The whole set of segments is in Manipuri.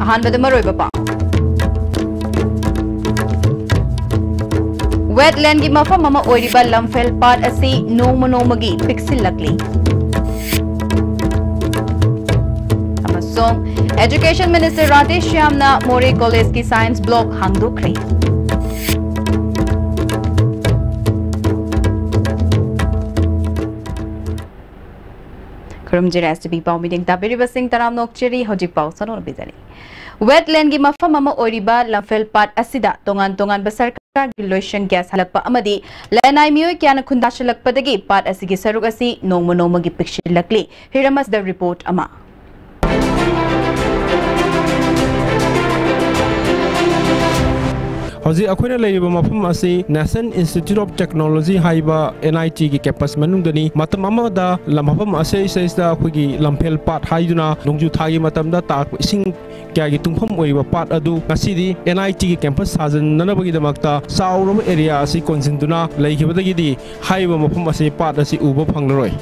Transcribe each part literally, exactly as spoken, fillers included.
ꯑꯍꯥꯟꯕꯗ ꯃꯔꯨꯑꯣꯏꯕ ꯄꯥꯎ꯫ Wetlandꯒꯤ ꯃꯐꯝ ꯑꯃ ꯑꯣꯏꯔꯤꯕ ꯂꯝꯐꯦꯜ ꯄꯥꯠ ꯑꯁꯤ ꯅꯣꯡꯃ ꯅꯣꯡꯃꯒꯤ ꯄꯤꯛꯁꯤꯜꯂꯛꯂꯤ꯫ ꯑꯃꯁꯨꯡ Education Minister ꯔꯥꯙꯦ ꯁ꯭ꯌꯥꯝꯅ ꯃꯣꯔꯦ ꯀꯣꯂꯦꯖꯀꯤ science block ꯍꯥꯡꯗꯣꯛꯈ꯭ꯔꯦ꯫ ꯈꯨꯔꯨꯝꯖꯔꯤ S T V ꯄꯥꯎ ꯃꯤꯠꯌꯦꯡ ꯇꯥꯕꯤꯔꯤꯕꯁꯤꯡ ꯇꯔꯥꯝꯅ ꯑꯣꯛꯆꯔꯤ꯫ ꯍꯧꯖꯤꯛ ꯄꯥꯎ ꯁꯟꯗꯣꯛꯅ ꯄꯤꯖꯔꯤ꯫ Wetlandꯒꯤ ꯃꯐꯝ ꯑꯃ ꯑꯣꯏꯔꯤꯕ ꯂꯝꯐꯦꯜ ꯄꯥꯠ ꯑꯁꯤꯗ ꯇꯣꯉꯥꯟ ꯇꯣꯉꯥꯟꯕ ꯁꯔꯀꯥꯔꯒꯤ ꯂꯣꯏꯁꯪ ꯀꯌꯥ ꯁꯥꯂꯛꯄ ꯑꯃꯗꯤ ꯂꯅꯥꯏ ꯃꯤꯑꯣꯏ ꯀꯌꯥꯅ ꯈꯨꯟꯗꯥꯁꯤꯜꯂꯛꯄꯗꯒꯤ ꯄꯥꯠ ꯑꯁꯤꯒꯤ ꯁꯔꯨꯛ ꯑꯁꯤ ꯅꯣꯡꯃ ꯅꯣꯡꯃꯒꯤ ꯄꯤꯛꯁꯤꯜꯂꯛꯂꯤ꯫ ꯍꯤꯔꯝ ꯑꯁꯤꯗ report ꯑꯃ꯫ ꯍꯧꯖꯤꯛ ꯑꯩꯈꯣꯏꯅ ꯂꯩꯔꯤꯕ ꯃꯐꯝ ꯑꯁꯤ National Institute of Technology ꯍꯥꯏꯕ N I T ꯒꯤ campus ꯃꯅꯨꯡꯗꯅꯤ꯫ ꯃꯇꯝ ꯑꯃꯗ ꯂꯝ, ꯃꯐꯝ ꯑꯁꯤꯁꯤꯗ ꯑꯩꯈꯣꯏꯒꯤ ꯂꯝꯐꯦꯜ ꯄꯥꯠ ꯍꯥꯏꯗꯨꯅ ꯅꯣꯡꯖꯨ ꯊꯥꯒꯤ ꯃꯇꯝꯗ ꯇꯥꯔꯛꯄ ꯏꯁꯤꯡ ꯀꯌꯥꯒꯤ ꯇꯨꯡꯐꯝ ꯑꯣꯏꯔꯤꯕ ꯄꯥꯠ ꯑꯗꯨ ꯉꯁꯤꯗꯤ N I T ꯒꯤ campus ꯁꯥꯖꯤꯟꯅꯅꯕꯒꯤꯗꯃꯛꯇ ꯆꯥꯎꯔꯕ area ꯑꯁꯤ ꯀꯣꯟꯁꯤꯟꯗꯨꯅ ꯂꯩꯈꯤꯕꯗꯒꯤꯗꯤ ꯍꯥꯏꯔꯤꯕ ꯃꯐꯝ ꯑꯁꯤ, ꯄꯥꯠ ꯑꯁꯤ ꯎꯕ ꯐꯪꯂꯔꯣꯏ꯫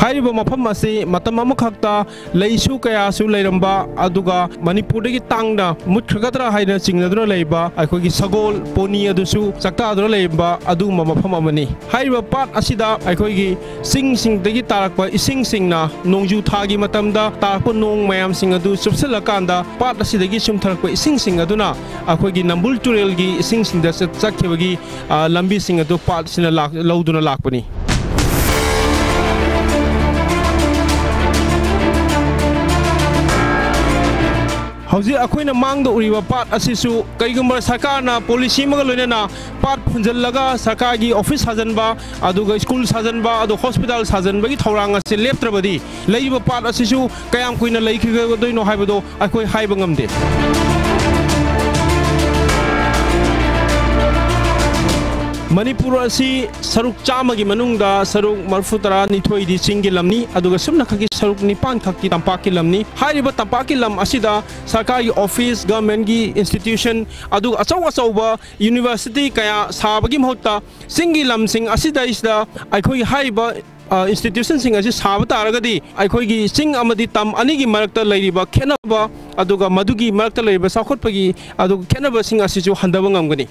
ꯍꯥꯏꯔꯤꯕ ꯃꯐꯝ ꯑꯁꯤ ꯃꯇꯝ ꯑꯃꯈꯛꯇ ꯂꯩꯁꯨ ꯀꯌꯥꯁꯨ ꯂꯩꯔꯝꯕ, ꯑꯗꯨꯒ ꯃꯅꯤꯄꯨꯔꯗꯒꯤ ꯇꯥꯡꯅ ꯃꯨꯠꯈ꯭ꯔꯒꯗ꯭ꯔꯥ ꯍꯥꯏꯅ ꯆꯤꯡꯅꯗꯨꯅ ꯂꯩꯕ ꯑꯩꯈꯣꯏꯒꯤ ꯁꯒꯣꯜ pony ꯑꯗꯨꯁꯨ ꯆꯥꯛꯇꯥꯗꯨꯅ ꯂꯩꯔꯝꯕ ꯑꯗꯨꯒꯨꯝꯕ ꯃꯐꯝ ꯑꯃꯅꯤ꯫ ꯍꯥꯏꯔꯤꯕ ꯄꯥꯠ ꯑꯁꯤꯗ ꯑꯩꯈꯣꯏꯒꯤ ꯆꯤꯡꯁꯤꯡꯗꯒꯤ ꯇꯥꯔꯛꯄ ꯏꯁꯤꯡꯁꯤꯡꯅ ꯅꯣꯡꯖꯨ ꯊꯥꯒꯤ ꯃꯇꯝꯗ ꯇꯥꯔꯛꯄ ꯅꯣꯡ ꯃꯌꯥꯝꯁꯤꯡ ꯑꯗꯨ ꯆꯨꯞꯁꯤꯜꯂꯀꯥꯟꯗ, ꯄꯥꯠ ꯑꯁꯤꯗꯒꯤ ꯆꯨꯝꯊꯔꯛꯄ ꯏꯁꯤꯡꯁꯤꯡ ꯑꯗꯨꯅ ꯑꯩꯈꯣꯏꯒꯤ ꯅꯝꯕꯨꯜ ꯇꯨꯔꯦꯜꯒꯤ ꯏꯁꯤꯡꯁꯤꯡꯗ ꯆꯠ-, ꯆꯠꯈꯤꯕꯒꯤ, ꯑ, ꯂꯝꯕꯤꯁꯤꯡ ꯑꯗꯨ ꯄꯥꯠꯁꯤꯅ ꯂꯥꯛ-, ꯂꯧꯗꯨꯅ ꯂꯥꯛꯄꯅꯤ꯫ ꯍꯧꯖꯤꯛ ꯑꯩꯈꯣꯏꯅ ꯃꯥꯡꯗ ꯎꯔꯤꯕ ꯄꯥꯠ ꯑꯁꯤꯁꯨ ꯀꯔꯤꯒꯨꯝꯕ ꯁꯔꯀꯥꯔꯅ policy ꯑꯃꯒ ꯂꯣꯏꯅꯅ ꯄꯥꯠ ꯐꯨꯟꯖꯜꯂꯒ ꯁꯔꯀꯥꯔꯒꯤ office ꯁꯥꯖꯟꯕ, ꯑꯗꯨꯒ school ꯁꯥꯖꯟꯕ, ꯑꯗꯨ hospital ꯁꯥꯖꯟꯕꯒꯤ ꯊꯧꯔꯥꯡ ꯑꯁꯤ ꯂꯦꯞꯇ꯭ꯔꯕꯗꯤ ꯂꯩꯔꯤꯕ ꯄꯥꯠ ꯑꯁꯤꯁꯨ ꯀꯌꯥꯝ ꯀꯨꯏꯅ ꯂꯩꯈꯤꯒꯗꯣꯏꯅꯣ ꯍꯥꯏꯕꯗꯣ ꯑꯩꯈꯣꯏ ꯍꯥꯏꯕ ꯉꯝꯗꯦ꯫ ꯃꯅꯤꯄꯨꯔ ꯑꯁꯤ ꯁꯔꯨꯛ ꯆꯥꯝꯃꯒꯤ ꯃꯅꯨꯡꯗ ꯁꯔꯨꯛ ꯃꯔꯤꯐꯨ ꯇꯔꯥꯅꯤꯊꯣꯏꯗꯤ ꯆꯤꯡꯒꯤ ꯂꯝꯅꯤ, ꯑꯗꯨꯒ ꯁꯨꯞꯅ ꯈꯛꯀꯤ ꯁꯔꯨꯛ ꯅꯤꯄꯥꯟ ꯈꯛꯇꯤ ꯇꯝꯄꯥꯛꯀꯤ ꯂꯝꯅꯤ꯫ ꯍꯥꯏꯔꯤꯕ ꯇꯝꯄꯥꯛꯀꯤ ꯂꯝ ꯑꯁꯤꯗ ꯁꯔꯀꯥꯔꯒꯤ office, government ꯀꯤ institution, ꯑꯗꯨꯒ ꯑꯆꯧ ꯑꯆꯧꯕ university ꯀꯌꯥ ꯁꯥꯕꯒꯤ ꯃꯍꯨꯠꯇ ꯆꯤꯡꯒꯤ ꯂꯝꯁꯤꯡ ꯑꯁꯤꯗꯩꯁꯤꯗ ꯑꯩꯈꯣꯏꯒꯤ ꯍꯥꯏꯔꯤꯕ, ꯑ, institution ꯁꯤꯡ ꯑꯁꯤ ꯁꯥꯕ ꯇꯥꯔꯒꯗꯤ ꯑꯩꯈꯣꯏꯒꯤ ꯆꯤꯡ ꯑꯃꯗꯤ ꯇꯝ ꯑꯅꯤꯒꯤ ꯃꯔꯛꯇ ꯂꯩꯔꯤꯕ ꯈꯦꯠꯅꯕ, ꯑꯗꯨꯒ ꯃꯗꯨꯒꯤ ꯃꯔꯛꯇ ꯂꯩꯔꯤꯕ ꯆꯥꯎꯈꯠꯄꯒꯤ, ꯑꯗꯨꯒ ꯈꯦꯠꯅꯕꯁꯤꯡ ꯑꯁꯤꯁꯨ ꯍꯟꯊꯕ ꯉꯝꯒꯅꯤ꯫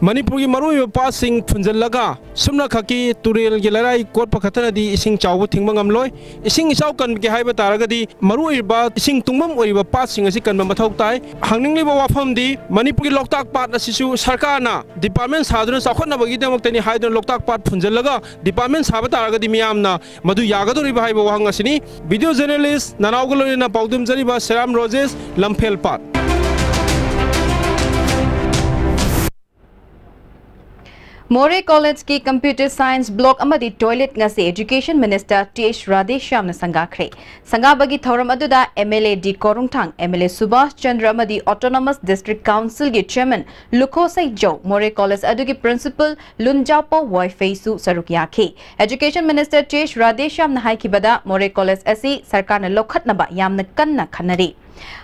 ꯃꯅꯤꯄꯨꯔꯒꯤ ꯃꯔꯨꯑꯣꯏꯕ ꯄꯥꯠꯁꯤꯡ ꯐꯨꯟꯖꯜꯂꯒ ꯁꯨꯞꯅ ꯈꯛꯀꯤ ꯇꯨꯔꯦꯜꯒꯤ ꯂꯩꯔꯥꯏ ꯀꯣꯠꯄ ꯈꯛꯇꯅꯗꯤ ꯏꯁꯤꯡ ꯆꯥꯎꯕ ꯊꯤꯡꯕ ꯉꯝꯂꯣꯏ꯫ ꯏꯁꯤꯡ ꯏꯆꯥꯎ ꯀꯟꯒꯦ ꯍꯥꯏꯕ ꯇꯥꯔꯒꯗꯤ ꯃꯔꯨꯑꯣꯏꯕ ꯏꯁꯤꯡ ꯇꯨꯡꯐꯝ ꯑꯣꯏꯔꯤꯕ ꯄꯥꯠꯁꯤꯡ ꯑꯁꯤ ꯀꯟꯕ ꯃꯊꯧ ꯇꯥꯏ꯫ ꯍꯪꯅꯤꯡꯂꯤꯕ ꯋꯥꯐꯝꯗꯤ ꯃꯅꯤꯄꯨꯔꯒꯤ ꯂꯣꯛꯇꯥꯛ ꯄꯥꯠ ꯑꯁꯤꯁꯨ ꯁꯔꯀꯥꯔꯅ department ꯁꯥꯗꯨꯅ ꯆꯥꯎꯈꯠꯅꯕꯒꯤꯗꯃꯛꯇꯅꯤ ꯍꯥꯏꯗꯨꯅ ꯂꯣꯛꯇꯥꯛ ꯄꯥꯠ ꯐꯨꯟꯖꯜꯂꯒ department ꯁꯥꯕ ꯇꯥꯔꯒꯗꯤ ꯃꯤꯌꯥꯝꯅ ꯃꯗꯨ ꯌꯥꯒꯗꯧꯔꯤꯕ ꯍꯥꯏꯕ ꯋꯥꯍꯪ ꯑꯁꯤꯅꯤ꯫ Video journalist ꯅꯅꯥꯎꯒ ꯂꯣꯏꯅꯅ ꯄꯥꯎꯗꯝꯖꯔꯤꯕ ꯁꯦꯔꯥꯝ ꯔꯣꯖꯦꯁ, ꯂꯝꯐꯦꯜ ꯄꯥꯠ꯫ ꯃꯣꯔꯦ ꯀꯣꯂꯦꯖꯀꯤ Computer Science block ꯑꯃꯗꯤ toilet ꯉꯁꯤ Education Minister ꯇꯤ ꯑꯩꯆ ꯔꯥꯙꯦꯁ꯭ꯌꯥꯝꯅ ꯁꯪꯒꯥꯈ꯭ꯔꯦ꯫ ꯁꯪꯒꯥꯕꯒꯤ ꯊꯧꯔꯝ ꯑꯗꯨꯗ M L A D Korungthang, M L A ꯁꯨꯕꯥꯁ ꯆꯟꯗ꯭ꯔ ꯑꯃꯗꯤ Autonomous District Councilꯒꯤ chairman ꯂꯨꯈꯣ ꯁꯩꯖꯧ, ꯃꯣꯔꯦ ꯀꯣꯂꯦꯖ ꯑꯗꯨꯒꯤ principal ꯂꯨꯟꯖꯥꯄꯣ ꯋꯥꯏꯐꯩꯁꯨ ꯁꯔꯨꯛ ꯌꯥꯈꯤ꯫ Education Minister ꯇꯤ ꯑꯩꯆ ꯔꯥꯙꯦꯁ꯭ꯌꯥꯝꯅ ꯍꯥꯏꯈꯤꯕꯗ, ꯃꯣꯔꯦ ꯀꯣꯂꯦꯖ ꯑꯁꯤ ꯁꯔꯀꯥꯔꯅ ꯂꯧꯈꯠꯅꯕ ꯌꯥꯝꯅ ꯀꯟꯅ ꯈꯟꯅꯔꯤ꯫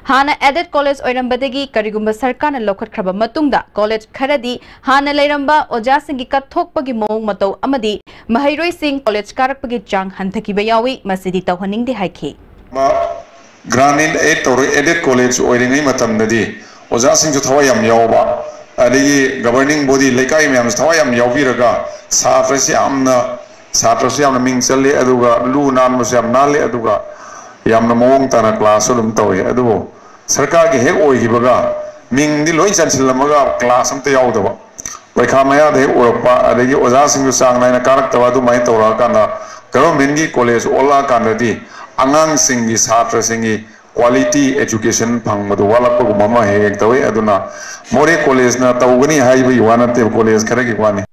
ꯍꯥꯟꯅ aided college ꯑꯣꯏꯔꯝꯕꯗꯒꯤ ꯀꯔꯤꯒꯨꯝꯕ ꯁꯔꯀꯥꯔꯅ ꯂꯧꯈꯠꯈ꯭ꯔꯕ ꯃꯇꯨꯡꯗ college ꯈꯔꯗꯤ ꯍꯥꯟꯅ ꯂꯩꯔꯝꯕ ꯑꯣꯖꯥꯁꯤꯡꯒꯤ ꯀꯠꯊꯣꯛꯄꯒꯤ ꯃꯑꯣꯡ ꯃꯇꯧ ꯑꯃꯗꯤ ꯃꯍꯩꯔꯣꯏꯁꯤꯡ college ꯀꯥꯔꯛꯄꯒꯤ ꯆꯥꯡ ꯍꯟꯊꯈꯤꯕ ꯌꯥꯎꯏ, ꯃꯁꯤꯗꯤ ꯇꯧꯍꯟꯅꯤꯡꯗꯦ ꯍꯥꯏꯈꯤ꯫ ꯃꯥ grant in aid ꯇꯧꯔꯣꯏ, aided college ꯑꯣꯏꯔꯤꯉꯩ ꯃꯇꯝꯗꯗꯤ ꯑꯣꯖꯥꯁꯤꯡꯁꯨ ꯊꯋꯥꯏ ꯌꯥꯝ ꯌꯥꯎꯕ, ꯑꯗꯒꯤ governing body, ꯂꯩꯀꯥꯏ ꯃꯌꯥꯝꯁꯨ ꯊꯋꯥꯏ ꯌꯥꯝ ꯌꯥꯎꯕꯤꯔꯒ ꯁꯥꯇ꯭ꯔꯁꯤ ꯌꯥꯝꯅ, ꯁꯥꯇ꯭ꯔꯁꯨ ꯌꯥꯝꯅ ꯃꯤꯡ ꯆꯜꯂꯤ, ꯑꯗꯨꯒ ꯂꯨ ꯅꯥꯟꯕꯁꯨ ꯌꯥꯝ ꯅꯥꯜꯂꯤ, ꯑꯗꯨꯒ ꯌꯥꯝꯅ ꯃꯑꯣꯡ ꯇꯥꯅ class ꯁꯨ ꯑꯗꯨꯝ ꯇꯧꯏ꯫ ꯑꯗꯨꯕꯨ ꯁꯔꯀꯥꯔꯒꯤ ꯍꯦꯛ ꯑꯣꯏꯈꯤꯕꯒ ꯃꯤꯡꯗꯤ ꯂꯣꯏ ꯆꯟꯁꯤꯜꯂꯝꯃꯒ class ꯑꯝꯇ ꯌꯥꯎꯗꯕ, ꯄꯩꯈꯥ ꯃꯌꯥꯗ ꯍꯦꯛ ꯎꯔꯛꯄ, ꯑꯗꯒꯤ ꯑꯣꯖꯥꯁꯤꯡꯁꯨ ꯆꯥꯡ ꯅꯥꯏꯅ ꯀꯥꯔꯛꯇꯕ, ꯑꯗꯨꯃꯥꯏꯅ ꯇꯧꯔꯛꯑꯀꯥꯟꯗ government ꯀꯤ college ꯑꯣꯜꯂꯛꯑꯀꯥꯟꯗꯗꯤ ꯑꯉꯥꯡꯁꯤꯡꯒꯤ, ꯁꯥꯇ꯭ꯔꯁꯤꯡꯒꯤ quality education ꯐꯪꯕꯗꯨ ꯋꯥꯠꯂꯛꯄꯒꯨꯝꯕ ꯑꯃ ꯍꯦꯛ ꯍꯦꯛ ꯇꯧꯏ꯫ ꯑꯗꯨꯅ ꯃꯣꯔꯦ college ꯅ ꯇꯧꯒꯅꯤ ꯍꯥꯏꯕꯒꯤ ꯋꯥ ꯅꯠꯇꯦꯕ, college ꯈꯔꯒꯤ ꯋꯥꯅꯤ꯫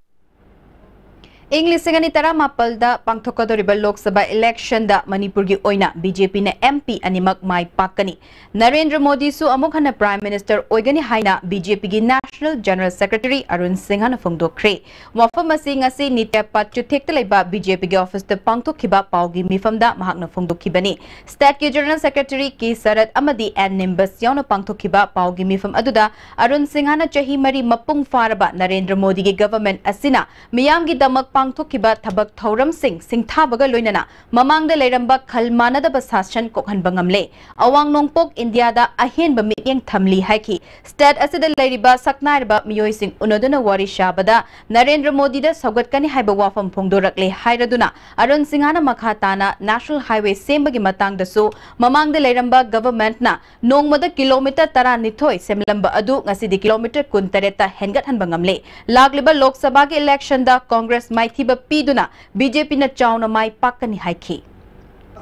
ꯏꯪ ꯂꯤꯁꯤꯡ ꯑꯅꯤ ꯇꯔꯥꯃꯥꯄꯜꯗ ꯄꯥꯡꯊꯣꯛꯀꯗꯧꯔꯤꯕ ꯂꯣꯛ ꯁꯚꯥ ꯏꯂꯦꯛꯁꯟꯗ ꯃꯅꯤꯄꯨꯔꯒꯤ ꯑꯣꯏꯅ ꯕꯤ ꯖꯦ ꯄꯤꯅ ꯑꯦꯝ ꯄꯤ ꯑꯅꯤꯃꯛ ꯃꯥꯏ ꯄꯥꯛꯀꯅꯤ꯫ ꯅꯔꯦꯟꯗ꯭ꯔ ꯃꯣꯗꯤꯁꯨ ꯑꯃꯨꯛ ꯍꯟꯅ Prime Minister ꯑꯣꯏꯒꯅꯤ ꯍꯥꯏꯅ ꯕꯤ ꯖꯦ ꯄꯤꯒꯤ National General Secretary ꯑꯔꯨꯟ ꯁꯤꯡꯍꯅ ꯐꯣꯡꯗꯣꯛꯈ꯭ꯔꯦ꯫ ꯋꯥꯐꯝ ꯑꯁꯤ ꯉꯁꯤ ꯅꯤꯇꯦꯞ ꯄꯥꯠ ꯆꯨꯊꯦꯛꯇ ꯂꯩꯕ ꯕꯤ ꯖꯦ ꯄꯤꯒꯤ ꯑꯣꯐꯤꯁꯇ ꯄꯥꯡꯊꯣꯛꯈꯤꯕ ꯄꯥꯎꯒꯤ ꯃꯤꯐꯝꯗ ꯃꯍꯥꯛꯅ ꯐꯣꯡꯗꯣꯛꯈꯤꯕꯅꯤ꯫ ꯁ꯭ꯇꯦꯠꯀꯤ General Secretary ꯀꯦ ꯁꯔꯠ ꯑꯃꯗꯤ ꯑꯦꯟ ꯅꯤꯝꯕꯁ ꯌꯥꯎꯅ ꯄꯥꯡꯊꯣꯛꯈꯤꯕ ꯄꯥꯎꯒꯤ ꯃꯤꯐꯝ ꯑꯗꯨꯗ ꯑꯔꯨꯟ ꯁꯤꯡꯍꯅ ꯆꯍꯤ ꯃꯔꯤ ꯃꯄꯨꯡ ꯐꯥꯔꯕ ꯅꯔꯦꯟꯗ꯭ꯔ ꯃꯣꯗꯤꯒꯤ ꯒꯚꯔꯟꯃꯦꯟꯠ ꯑꯁꯤꯅ ꯃꯤꯌꯥꯝꯒꯤꯗꯃꯛ ꯄꯥꯡꯊꯣꯛꯈꯤꯕ ꯊꯕꯛ ꯊꯧꯔꯝꯁꯤꯡ ꯁꯤꯡꯊꯥꯕꯒ ꯂꯣꯏꯅꯅ ꯃꯃꯥꯡꯗ ꯂꯩꯔꯝꯕ ꯈꯜ ꯃꯥꯟꯅꯗꯕ ꯁꯥꯁꯟ ꯀꯣꯛꯍꯟꯕ ꯉꯝꯂꯦ꯫ ꯑꯋꯥꯡ ꯅꯣꯡꯄꯣꯛ ꯏꯟꯗꯤꯌꯥꯗ ꯑꯍꯦꯟꯕ ꯃꯤꯠꯌꯦꯡ ꯊꯝꯂꯤ ꯍꯥꯏꯈꯤ꯫ ꯁ꯭ꯇꯦꯠ ꯑꯁꯤꯗ ꯂꯩꯔꯤꯕ ꯁꯛꯅꯥꯏꯔꯕ ꯃꯤꯑꯣꯏꯁꯤꯡ ꯎꯅꯗꯨꯅ ꯋꯥꯔꯤ ꯁꯥꯕꯗ ꯅꯔꯦꯟꯗ꯭ꯔ ꯃꯣꯗꯤꯗ ꯁꯧꯒꯠꯀꯅꯤ ꯍꯥꯏꯕ ꯋꯥꯐꯝ ꯐꯣꯡꯗꯣꯔꯛꯂꯦ ꯍꯥꯏꯔꯗꯨꯅ ꯑꯔꯨꯟ ꯁꯤꯡꯍꯅ ꯃꯈꯥ ꯇꯥꯅ National Highway ꯁꯦꯝꯕꯒꯤ ꯃꯇꯥꯡꯗꯁꯨ ꯃꯃꯥꯡꯗ ꯂꯩꯔꯝꯕ ꯒꯚꯔꯟꯃꯦꯟꯠꯅ ꯅꯣꯡꯃꯗ ꯀꯤꯂꯣꯃꯤꯇꯔ ꯇꯔꯥꯅꯤꯊꯣꯏ ꯁꯦꯝꯂꯝꯕ ꯑꯗꯨ ꯉꯁꯤꯗꯤ ꯀꯤꯂꯣꯃꯤꯇꯔ ꯀꯨꯟꯇꯔꯦꯠꯇ ꯍꯦꯟꯒꯠꯍꯟꯕ ꯉꯝꯂꯦ꯫ ꯂꯥꯛꯂꯤꯕ ꯂꯣꯛ ꯁꯚꯥꯒꯤ ꯏꯂꯦꯛꯁꯟꯗ ꯀꯣꯡꯒ꯭ꯔꯦꯁ ꯃꯥꯏꯊꯤꯕ ꯄꯤꯗꯨꯅ ꯕꯤ ꯖꯦ ꯄꯤꯅ ꯆꯥꯎꯅ ꯃꯥꯏ ꯄꯥꯛꯀꯅꯤ ꯍꯥꯏꯈꯤ꯫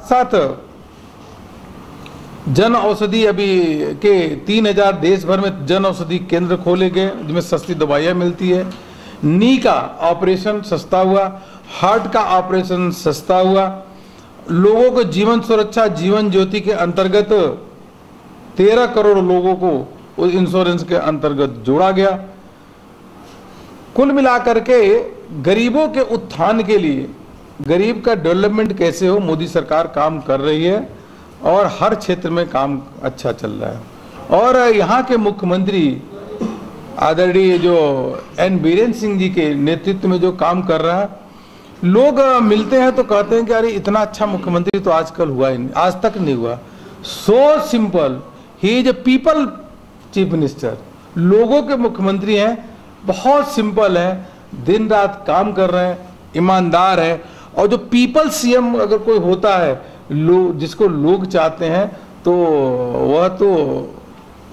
साथ जन औषधि अभी के तीन हज़ार देश भर में जन औषधि केंद्र खोले गए, जिसमें सस्ती दवाइयाँ मिलती है। नी का ऑपरेशन सस्ता हुआ, हार्ट का ऑपरेशन सस्ता हुआ, लोगों को जीवन सुरक्षा, जीवन ज्योति के अंतर्गत तेरह करोड़ लोगों को उस इंश्योरेंस के अंतर्गत जोड़ा गया। कुल मिलाकर के गरीबों के उत्थान के लिए, गरीब का डेवलपमेंट कैसे हो, मोदी सरकार काम कर रही है और हर क्षेत्र में काम अच्छा चल रहा है। और यहाँ के मुख्यमंत्री आदरणीय जो एन बीरेन सिंह जी के नेतृत्व में जो काम कर रहा है, लोग मिलते हैं तो कहते हैं कि अरे, इतना अच्छा मुख्यमंत्री तो आजकल हुआ ही नहीं, आज तक नहीं हुआ। So simple, he is a people chief minister, लोगों के मुख्यमंत्री हैं, बहुत सिंपल हैं, दिन रात काम कर रहे हैं, ईमानदार है। और जो पीपल सीएम अगर कोई होता है, लो, जिसको लोग चाहते हैं, तो वह तो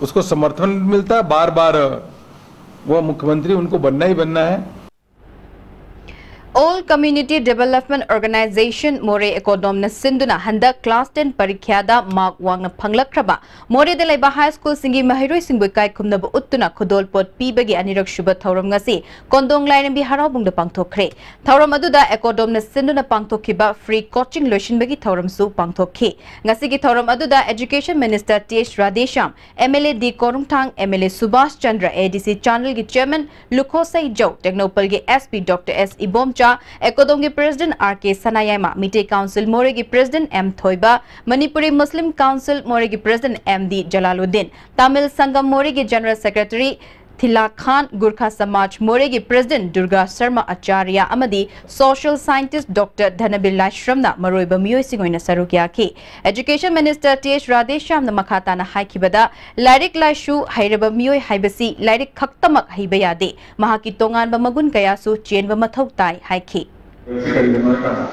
उसको समर्थन मिलता है, बार बार वह मुख्यमंत्री उनको बनना ही बनना है। All Community Development Organization ꯃꯣꯔꯦ ꯑꯦꯀꯣꯗꯣꯝꯅ ꯁꯤꯟꯗꯨꯅ ꯍꯟꯗꯛ class ten ꯄꯔꯤꯈ꯭ꯌꯥꯗ mark ꯋꯥꯡꯅ ꯐꯪꯂꯛꯈ꯭ꯔꯕ ꯃꯣꯔꯦꯗ ꯂꯩꯕ high schoolꯁꯤꯡꯒꯤ ꯃꯍꯩꯔꯣꯏꯁꯤꯡꯕꯨ ꯏꯀꯥꯏ ꯈꯨꯝꯅꯕ ꯎꯠꯇꯨꯅ ꯈꯨꯗꯣꯜꯄꯣꯠ ꯄꯤꯕꯒꯤ ꯑꯅꯤꯔꯛ ꯁꯨꯕ ꯊꯧꯔꯝ ꯉꯁꯤ ꯀꯣꯟꯗꯣꯡ ꯂꯥꯏꯔꯦꯝꯕꯤ ꯍꯔꯥꯎꯕꯨꯡꯗ ꯄꯥꯡꯊꯣꯛꯈ꯭ꯔꯦ꯫ ꯊꯧꯔꯝ ꯑꯗꯨꯗ ꯑꯦꯀꯣꯗꯣꯝꯅ ꯁꯤꯟꯗꯨꯅ ꯄꯥꯡꯊꯣꯛꯈꯤꯕ free coaching ꯂꯣꯏꯁꯤꯟꯕꯒꯤ ꯊꯧꯔꯝꯁꯨ ꯄꯥꯡꯊꯣꯛꯈꯤ꯫ ꯉꯁꯤꯒꯤ ꯊꯧꯔꯝ ꯑꯗꯨꯗ Education Minister T H Radheshyam, M L A D ꯀꯣꯔꯨꯡꯊꯥꯡ, M L A Subhas Chandra, A D C ꯆꯥꯟꯗꯦꯜꯒꯤ chairman ꯂꯨꯈꯣꯁꯩ ꯖꯧ, ꯇꯦꯡꯅꯧꯄꯜꯒꯤ S P Doctor S Ibomcha, ꯑꯦꯀꯣꯗꯣꯝꯒꯤ president R K ꯁꯅꯥꯌꯥꯏꯃ, ꯃꯤꯇꯩ council ꯃꯣꯔꯦꯒꯤ president M ꯊꯣꯏꯕ, ꯃꯅꯤꯄꯨꯔꯤ Muslim Council ꯃꯣꯔꯦꯒꯤ president M D Jalaluddin, Tamil ꯁꯪꯒꯝ ꯃꯣꯔꯦꯒꯤ general secretary ꯊꯤꯂꯥ ꯈꯥꯟ, ꯒꯨꯔꯈꯥ ꯁꯃꯥꯖ ꯃꯣꯔꯦꯒꯤ president ꯗꯨꯔꯒꯥ ꯁꯔꯃ ꯑꯆꯥꯔꯌ ꯑꯃꯗꯤ social scientist Doctor ꯙꯅꯕꯤꯔ ꯂꯥꯏꯁ꯭ꯔꯝꯅ ꯃꯔꯨꯑꯣꯏꯕ ꯃꯤꯑꯣꯏꯁꯤꯡ ꯑꯣꯏꯅ ꯁꯔꯨꯛ ꯌꯥꯈꯤ꯫ Education Minister T H Radheshyamꯅ ꯃꯈꯥ ꯇꯥꯅ ꯍꯥꯏꯈꯤꯕꯗ, ꯂꯥꯏꯔꯤꯛ ꯂꯥꯏꯁꯨ ꯍꯩꯔꯕ ꯃꯤꯑꯣꯏ ꯍꯥꯏꯕꯁꯤ ꯂꯥꯏꯔꯤꯛ ꯈꯛꯇꯃꯛ ꯍꯩꯕ ꯌꯥꯗꯦ, ꯃꯍꯥꯛꯀꯤ ꯇꯣꯉꯥꯟꯕ ꯃꯒꯨꯟ ꯀꯌꯥꯁꯨ ꯆꯦꯟꯕ ꯃꯊꯧ ꯇꯥꯏ ꯍꯥꯏꯈꯤ꯫ ꯀꯔꯤꯒꯤꯅꯣ ꯍꯥꯏꯀꯥꯟꯗ,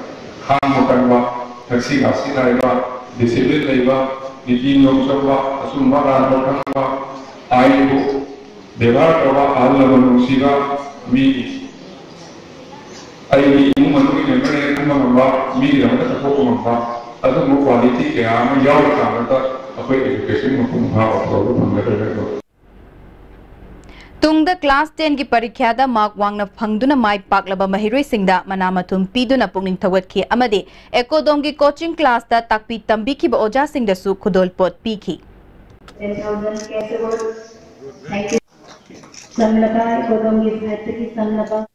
ꯈꯥꯡꯕ ꯀꯟꯕ, ꯊꯛꯁꯤ ꯈꯥꯁꯤ ꯅꯥꯏꯕ, discipline ꯂꯩꯕ, ꯅꯤꯇꯤ ꯅꯤꯌꯣꯝ ꯆꯨꯝꯕ, ꯑꯆꯨꯝꯕ ꯑꯔꯥꯟꯕ ꯈꯪꯕ, ꯑꯥꯏꯟꯕꯨ ꯕꯦꯕꯥꯔ ꯇꯧꯕ, ꯑꯍꯜ ꯂꯃꯟ ꯅꯨꯡꯁꯤꯕ, ꯃꯤꯒꯤ, ꯑꯩꯒꯤ ꯏꯃꯨꯡ ꯃꯅꯨꯡꯒꯤ member ꯈꯟꯕ ꯉꯝꯕ, ꯃꯤꯒꯤꯗꯃꯛꯇ ꯆꯠꯊꯣꯛꯄ ꯉꯝꯕ, ꯑꯗꯨꯒꯨꯝꯕ quality ꯀꯌꯥ ꯑꯃ ꯌꯥꯎꯔꯀꯥꯟꯗ ꯑꯩꯈꯣꯏ education ꯃꯄꯨꯡ ꯐꯥꯕ ꯐꯥꯎꯕ ꯐꯪꯒꯗꯧꯔꯤꯕ꯫ ꯇꯨꯡꯗ class ten ꯒꯤ ꯄꯔꯤꯈ꯭ꯌꯥꯗ mark ꯋꯥꯡꯅ ꯐꯪꯗꯨꯅ ꯃꯥꯏ ꯄꯥꯛꯂꯕ ꯃꯍꯩꯔꯣꯏꯁꯤꯡꯗ ꯃꯅꯥ ꯃꯊꯨꯝ ꯄꯤꯗꯨꯅ ꯄꯨꯛꯅꯤꯡ ꯊꯧꯒꯠꯈꯤ ꯑꯃꯗꯤ ꯑꯦꯀꯣꯗꯣꯝꯒꯤ coaching class ꯇ ꯇꯥꯛꯄꯤ ꯇꯝꯕꯤꯈꯤꯕ ꯑꯣꯖꯥꯁꯤꯡꯗꯁꯨ ꯈꯨꯗꯣꯜꯄꯣꯠ ꯄꯤꯈꯤ꯫ Ten thousand cash award. Thank you. ꯆꯪꯂꯕ, ꯑꯦꯀꯣꯗꯣꯝꯒꯤ side ꯇꯒꯤ ꯆꯪꯂꯕ꯫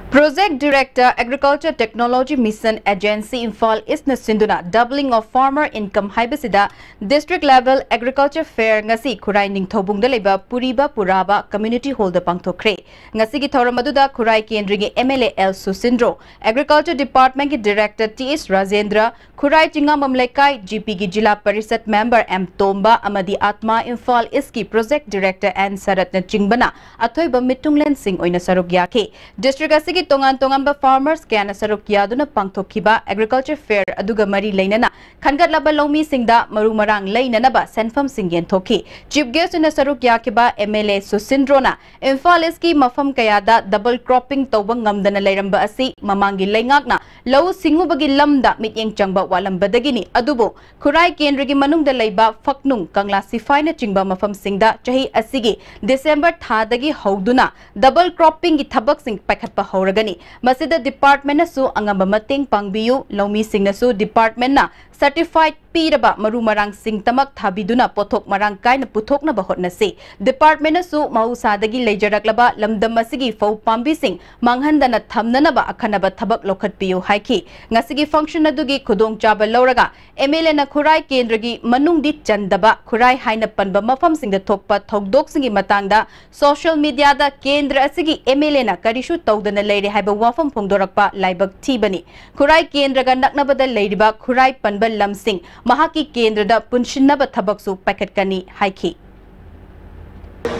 Project Director Agriculture Technology Mission Agency Imphal East ꯅ ꯁꯤꯟꯗꯨꯅ Doubling of Farmer Income ꯍꯥꯏꯕꯁꯤꯗ district level agriculture fair ꯉꯁꯤ ꯈꯨꯔꯥꯏ ꯅꯤꯡꯊꯧꯕꯨꯡꯗ ꯂꯩꯕ ꯄꯨꯔꯤꯕ ꯄꯨꯔꯥꯕ community hall ꯗ ꯄꯥꯡꯊꯣꯛꯈ꯭ꯔꯦ꯫ ꯉꯁꯤꯒꯤ ꯊꯧꯔꯝ ꯑꯗꯨꯗ ꯈꯨꯔꯥꯏ ꯀꯦꯟꯗ꯭ꯔꯒꯤ M L A L ꯁꯨꯁꯤꯟꯗ꯭ꯔꯣ, Agriculture Department ꯀꯤ Director T H ꯔꯥꯖꯦꯟꯗ꯭ꯔ, ꯈꯨꯔꯥꯏ ꯆꯤꯡꯉꯥꯝꯕꯝ ꯂꯩꯀꯥꯏ G P ꯒꯤ ꯖꯤꯂꯥ ꯄꯔꯤꯁꯠ member M ꯇꯣꯝꯕ ꯑꯃꯗꯤ ꯑꯥꯠꯃꯥ ꯏꯝꯐꯥꯜ ꯏꯁꯀꯤ project director N ꯁꯔꯠꯅꯆꯤꯡꯕꯅ ꯑꯊꯣꯏꯕ ꯃꯤꯇꯨꯡꯂꯦꯟꯁꯤꯡ ꯑꯣꯏꯅ ꯁꯔꯨꯛ ꯌꯥꯈꯤ꯫ District ꯑꯁꯤꯒꯤ ꯀꯤ ꯇꯣꯉꯥꯟ ꯇꯣꯉꯥꯟꯕ farmers ꯀꯌꯥꯅ ꯁꯔꯨꯛ ꯌꯥꯗꯨꯅ ꯄꯥꯡꯊꯣꯛꯈꯤꯕ agriculture fair ꯑꯗꯨꯒ ꯃꯔꯤ ꯂꯩꯅꯅ ꯈꯟꯒꯠꯂꯕ ꯂꯧꯃꯤꯁꯤꯡꯗ ꯃꯔꯨ ꯃꯔꯥꯡ ꯂꯩꯅꯅꯕ ꯁꯦꯟꯐꯝꯁꯤꯡ ꯌꯦꯟꯊꯣꯛꯈꯤ꯫ Chief guest ꯑꯣꯏꯅ ꯁꯔꯨꯛ ꯌꯥꯈꯤꯕ M L A ꯁꯨꯁꯤꯟꯗ꯭ꯔꯣꯅ ꯏꯝꯐꯥꯜ ꯏꯁꯀꯤ ꯃꯐꯝ ꯀꯌꯥꯗ double cropping ꯇꯧꯕ ꯉꯝꯗꯅ ꯂꯩꯔꯝꯕ ꯑꯁꯤ ꯃꯃꯥꯡꯒꯤ ꯂꯩꯉꯥꯛꯅ ꯂꯧꯎ ꯁꯤꯡꯎꯕꯒꯤ ꯂꯝꯗ ꯃꯤꯠꯌꯦꯡ ꯆꯪꯕ ꯋꯥꯠꯂꯝꯕꯗꯒꯤꯅꯤ꯫ ꯑꯗꯨꯕꯨ ꯈꯨꯔꯥꯏ ꯀꯦꯟꯗ꯭ꯔꯒꯤ ꯃꯅꯨꯡꯗ ꯂꯩꯕ ꯐꯛꯅꯨꯡ, ꯀꯪꯂꯥ ꯁꯤꯐꯥꯏꯅꯆꯤꯡꯕ ꯃꯐꯝꯁꯤꯡꯗ ꯆꯍꯤ ꯑꯁꯤꯒꯤ December ꯊꯥꯗꯒꯤ ꯍꯧꯗꯨꯅ double croppingꯒꯤ ꯊꯕꯛꯁꯤꯡ ꯄꯥꯏꯈꯠꯄ ꯍꯧꯔꯒꯅꯤ꯫ ꯃꯁꯤꯗ departmentꯅꯁꯨ ꯑꯉꯝꯕ ꯃꯇꯦꯡ ꯄꯥꯡꯕꯤꯌꯨ, ꯂꯧꯃꯤꯁꯤꯡꯅꯁꯨ departmentꯅ certified ꯄꯤꯔꯕ ꯃꯔꯨ ꯃꯔꯥꯡꯁꯤꯡꯇꯃꯛ ꯊꯥꯕꯤꯗꯨꯅ ꯄꯣꯠꯊꯣꯛ ꯃꯔꯥꯡ ꯀꯥꯏꯅ ꯄꯨꯊꯣꯛꯅꯕ ꯍꯣꯠꯅꯁꯤ꯫ Departmentꯅꯁꯨ ꯃꯍꯧꯁꯥꯗꯒꯤ ꯂꯩꯖꯔꯛꯂꯕ ꯂꯝꯗꯝ ꯑꯁꯤꯒꯤ ꯐꯧ ꯄꯥꯝꯕꯤꯁꯤꯡ ꯃꯥꯡꯍꯟꯗꯅ ꯊꯝꯅꯅꯕ ꯑꯈꯟꯅꯕ ꯊꯕꯛ ꯂꯧꯈꯠꯄꯤꯌꯨ ꯍꯥꯏꯈꯤ꯫ ꯉꯁꯤꯒꯤ function ꯑꯗꯨꯒꯤ ꯈꯨꯗꯣꯡꯆꯥꯕ ꯂꯧꯔꯒ M L Aꯅ ꯈꯨꯔꯥꯏ ꯀꯦꯟꯗ꯭ꯔꯒꯤ ꯃꯅꯨꯡꯗꯤ ꯆꯟꯗꯕ ꯈꯨꯔꯥꯏ ꯍꯥꯏꯅ ꯄꯟꯕ ꯃꯐꯝꯁꯤꯡꯗ ꯊꯣꯛꯄ ꯊꯧꯗꯣꯛꯁꯤꯡꯒꯤ ꯃꯇꯥꯡꯗ social mediaꯗ ꯀꯦꯟꯗ꯭ꯔ ꯑꯁꯤꯒꯤ M L Aꯅ ꯀꯔꯤꯁꯨ ꯇꯧꯗꯅ ꯂꯩꯔꯦ ꯍꯥꯏꯕ ꯋꯥꯐꯝ ꯐꯣꯡꯗꯣꯔꯛꯄ ꯂꯥꯏꯕꯛ ꯊꯤꯕꯅꯤ꯫ ꯈꯨꯔꯥꯏ ꯀꯦꯟꯗ꯭ꯔꯒ ꯅꯛꯅꯕꯗ ꯂꯩꯔꯤꯕ ꯈꯨꯔꯥꯏ ꯄꯟꯕ ꯂꯝꯁꯤꯡ ꯃꯍꯥꯛꯀꯤ ꯀꯦꯟꯗ꯭ꯔꯗ ꯄꯨꯟꯁꯤꯟꯅꯕ ꯊꯕꯛꯁꯨ ꯄꯥꯏꯈꯠꯀꯅꯤ ꯍꯥꯏꯈꯤ꯫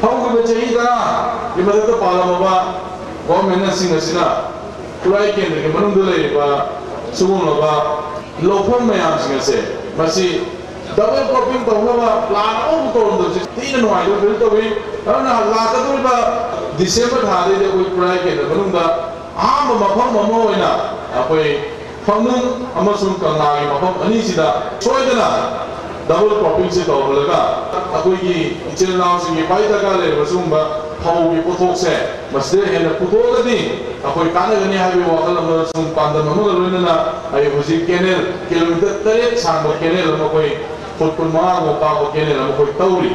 ꯍꯧꯈꯤꯕ ꯆꯍꯤ ꯇꯔꯥꯒꯤ ꯃꯊꯛꯇ ꯄꯥꯜꯂꯝꯃꯕ governmentꯅꯁꯤꯡ ꯑꯁꯤꯅ ꯈꯨꯔꯥꯏ ꯀꯦꯟꯗ꯭ꯔꯒꯤ ꯃꯅꯨꯡꯗ ꯂꯩꯔꯤꯕ ꯁꯤꯒꯨꯝꯂꯕ ꯂꯧꯐꯝ ꯃꯌꯥꯝꯁꯤꯡ ꯑꯁꯦ ꯃꯁꯤ double cropping ꯇꯧꯅꯕ plan ꯑꯃꯐꯥꯎ ꯇꯧꯔꯝꯗꯕꯁꯤ ꯊꯤꯅ ꯅꯨꯡꯉꯥꯏꯇꯕ feel ꯇꯧꯏ꯫ ꯑꯗꯨꯅ ꯂꯥꯛꯀꯗꯧꯔꯤꯕ December ꯊꯥꯗꯩꯗꯤ ꯑꯩꯈꯣꯏ ꯈꯨꯔꯥꯏ ꯀꯦꯟꯗ꯭ꯔ ꯃꯅꯨꯡꯗ ꯑꯍꯥꯟꯕ ꯃꯐꯝ ꯑꯃ ꯑꯣꯏꯅ ꯑꯩꯈꯣꯏ ꯐꯛꯅꯨꯡ ꯑꯃꯁꯨꯡ ꯀꯪꯂꯥꯒꯤ ꯃꯐꯝ ꯑꯅꯤꯁꯤꯗ ꯁꯣꯏꯗꯅ double croppingꯁꯦ ꯇꯧꯍꯜꯂꯒ ꯑꯩꯈꯣꯏꯒꯤ ꯏꯆꯤꯜ ꯏꯅꯥꯎꯁꯤꯡꯒꯤ ꯈ꯭ꯋꯥꯏ ꯗꯔꯀꯥꯔ ꯂꯩꯔꯕ ꯁꯤꯒꯨꯝꯕ ꯐꯧꯒꯤ ꯄꯣꯠꯊꯣꯛꯁꯦ ꯃꯁꯤꯗ ꯍꯦꯟꯅ ꯄꯨꯊꯣꯛꯑꯒꯗꯤ ꯑꯩꯈꯣꯏ ꯀꯥꯟꯅꯒꯅꯤ ꯍꯥꯏꯕꯒꯤ ꯋꯥꯈꯜ ꯑꯃꯁꯨꯡ ꯄꯥꯟꯗꯝ ꯑꯃꯒ ꯂꯣꯏꯅꯅ ꯑꯩ ꯍꯧꯖꯤꯛ canal kilometre ꯇꯔꯦꯠ ꯁꯥꯡꯕ canal ꯑꯃ ꯑꯩꯈꯣꯏ foot ꯀꯨꯟꯃꯉꯥ ꯃꯨꯛ ꯄꯥꯛꯄ canal ꯑꯃ ꯑꯩꯈꯣꯏ ꯇꯧꯔꯤ꯫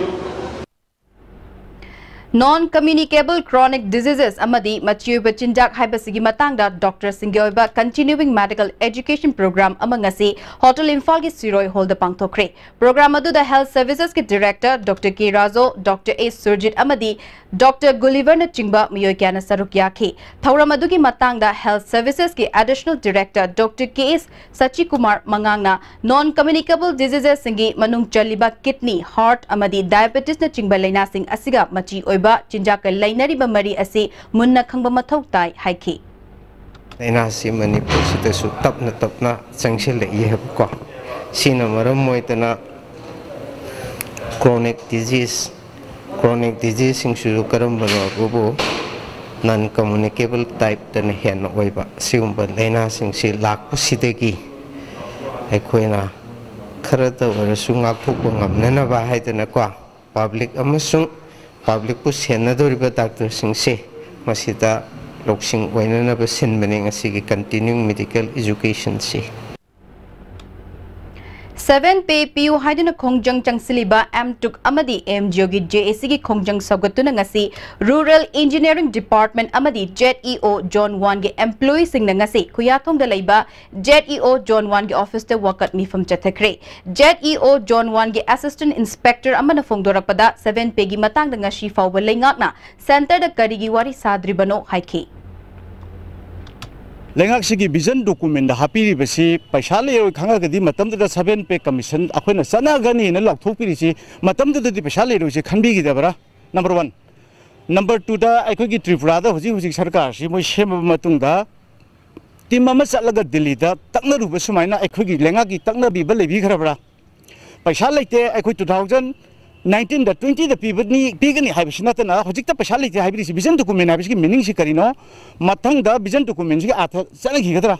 Non communicable chronic diseases ꯑꯃꯗꯤ ꯃꯆꯤ ꯑꯣꯏꯕ ꯆꯤꯟꯖꯥꯛ ꯍꯥꯏꯕꯁꯤꯒꯤ ꯃꯇꯥꯡꯗ doctorꯁꯤꯡꯒꯤ ꯑꯣꯏꯕ continuing medical education program ꯑꯃ ꯉꯁꯤ Hotel ꯏꯝꯐꯥꯜꯒꯤ ꯁꯤꯔꯣꯏ hallꯗ ꯄꯥꯡꯊꯣꯛꯈ꯭ꯔꯦ꯫ Program ꯑꯗꯨꯗ health servicesꯀꯤ director doctor K ꯔꯥꯖꯣ, doctor A Surjit ꯑꯃꯗꯤ doctor ꯒꯨꯂꯤꯚꯔꯅꯆꯤꯡꯕ ꯃꯤꯑꯣꯏ ꯀꯌꯥꯅ ꯁꯔꯨꯛ ꯌꯥꯈꯤ꯫ ꯊꯧꯔꯝ ꯑꯗꯨꯒꯤ ꯃꯇꯥꯡꯗ health servicesꯀꯤ additional director doctor K S ꯁꯆꯤꯀꯨꯃꯥꯔ ꯃꯉꯥꯡꯅ non communicable diseasesꯁꯤꯡꯒꯤ ꯃꯅꯨꯡ ꯆꯜꯂꯤꯕ kidney, heart ꯑꯃꯗꯤ diabetesꯅꯆꯤꯡꯕ ꯂꯥꯏꯅꯥꯁꯤꯡ ꯑꯁꯤꯒ ꯃꯆꯤ ꯑꯣꯏꯕ ꯆꯤꯟꯖꯥꯛꯀ ꯂꯩꯅꯔꯤꯕ ꯃꯔꯤ ꯑꯁꯤ ꯃꯨꯟꯅ ꯈꯪꯕ ꯃꯊꯧ ꯇꯥꯏ ꯍꯥꯏꯈꯤ꯫ ꯂꯥꯏꯅꯥꯁꯤ ꯃꯅꯤꯄꯨꯔꯁꯤꯗꯁꯨ ꯇꯞꯅ ꯇꯞꯅ ꯆꯪꯁꯤꯜꯂꯛꯏ ꯍꯥꯏꯕꯀꯣ꯫ ꯁꯤꯅ ꯃꯔꯝ ꯑꯣꯏꯗꯅ chronic disease, chronic diseaseꯁꯤꯡꯁꯤꯁꯨ ꯀꯔꯝꯕꯅꯣ ꯍꯥꯏꯕꯕꯨ non communicable typeꯇꯅ ꯍꯦꯟꯅ ꯑꯣꯏꯕ ꯁꯤꯒꯨꯝꯕ ꯂꯥꯏꯅꯥꯁꯤꯡꯁꯤ ꯂꯥꯛꯄꯁꯤꯗꯒꯤ ꯑꯩꯈꯣꯏꯅ ꯈꯔꯇ ꯑꯣꯏꯔꯁꯨ ꯉꯥꯛꯊꯣꯛꯄ ꯉꯝꯅꯅꯕ ꯍꯥꯏꯗꯅꯀꯣ, ꯄꯕ꯭ꯂꯤꯛ ꯑꯃꯁꯨꯡ ꯄꯕ꯭ꯂꯤꯛꯄꯨ ꯁꯦꯟꯅꯗꯧꯔꯤꯕ ꯗꯥꯛꯇꯔꯁꯤꯡꯁꯦ ꯃꯁꯤꯗ ꯂꯧꯁꯤꯡ ꯑꯣꯏꯅꯅꯕ ꯁꯤꯟꯕꯅꯤ ꯉꯁꯤꯒꯤ continuing medical educationꯁꯤ꯫ Seven pay ꯄꯤꯌꯨ ꯍꯥꯏꯗꯨꯅ ꯈꯣꯡꯖꯪ ꯆꯪꯁꯤꯜꯂꯤꯕ M TUC ꯑꯃꯗꯤ M G Oꯒꯤ J A Cꯒꯤ ꯈꯣꯡꯖꯪ ꯁꯧꯒꯠꯇꯨꯅ ꯉꯁꯤ Rural Engineering Department ꯑꯃꯗꯤ Z E O Zone Oneꯒꯤ employeeꯁꯤꯡꯅ ꯉꯁꯤ ꯈꯨꯌꯥꯊꯣꯡꯗ ꯂꯩꯕ Z E O Zone Oneꯒꯤ officeꯇ ꯋꯥꯀꯠ ꯃꯤꯐꯝ ꯆꯠꯊꯈ꯭ꯔꯦ꯫ Z E O Zone Oneꯒꯤ Assistant Inspector ꯑꯃꯅ ꯐꯣꯡꯗꯣꯔꯛꯄꯗ seven payꯒꯤ ꯃꯇꯥꯡꯗ ꯉꯁꯤ ꯐꯥꯎꯕ ꯂꯩꯉꯥꯛꯅ centreꯗ ꯀꯔꯤꯒꯤ ꯋꯥꯔꯤ ꯁꯥꯗ꯭ꯔꯤꯕꯅꯣ ꯍꯥꯏꯈꯤ꯫ ꯂꯩꯉꯥꯛꯁꯤꯒꯤ vision documentꯇ ꯍꯥꯞꯄꯤꯔꯤꯕꯁꯤ ꯄꯩꯁꯥ ꯂꯩꯔꯣꯏ ꯈꯪꯉꯒꯗꯤ ꯃꯇꯝꯗꯨꯗ seven pay commission ꯑꯩꯈꯣꯏꯅ ꯆꯠꯅꯒꯅꯤꯅ ꯂꯥꯎꯊꯣꯛꯄꯤꯔꯤꯁꯤ ꯃꯇꯝꯗꯨꯗꯗꯤ ꯄꯩꯁꯥ ꯂꯩꯔꯣꯏꯁꯦ ꯈꯟꯕꯤꯈꯤꯗꯕ꯭ꯔꯥ? Number one꯫ Number twoꯗ ꯑꯩꯈꯣꯏꯒꯤ ꯇ꯭ꯔꯤꯄꯨꯔꯥꯗ ꯍꯧꯖꯤꯛ ꯍꯧꯖꯤꯛ ꯁꯔꯀꯥꯔꯁꯤ ꯃꯣꯏ ꯁꯦꯝꯃꯕ ꯃꯇꯨꯡꯗ team ꯑꯃ ꯆꯠꯂꯒ ꯗꯤꯜꯂꯤꯗ ꯇꯛꯅꯔꯨꯕ ꯁꯨꯃꯥꯏꯅ ꯑꯩꯈꯣꯏꯒꯤ ꯂꯩꯉꯥꯛꯀꯤ ꯇꯛꯅꯕꯤꯕ ꯂꯩꯕꯤꯈ꯭ꯔꯕ꯭ꯔꯥ? ꯄꯩꯁꯥ ꯂꯩꯇꯦ, ꯑꯩꯈꯣꯏ two thousand nineteenꯗ twentyꯗ ꯄꯤꯕꯅꯤ, ꯄꯤꯒꯅꯤ ꯍꯥꯏꯕꯁꯤ ꯅꯠꯇꯅ ꯍꯧꯖꯤꯛꯇ ꯄꯩꯁꯥ ꯂꯩꯇꯦ ꯍꯥꯏꯕꯤꯔꯤꯁꯤ vision document ꯍꯥꯏꯕꯁꯤꯒꯤ meaningꯁꯤ ꯀꯔꯤꯅꯣ? ꯃꯊꯪꯗ vision documentꯁꯤꯒꯤ ꯑꯥꯔꯊ ꯆꯠꯅꯈꯤꯒꯗ꯭ꯔꯥ?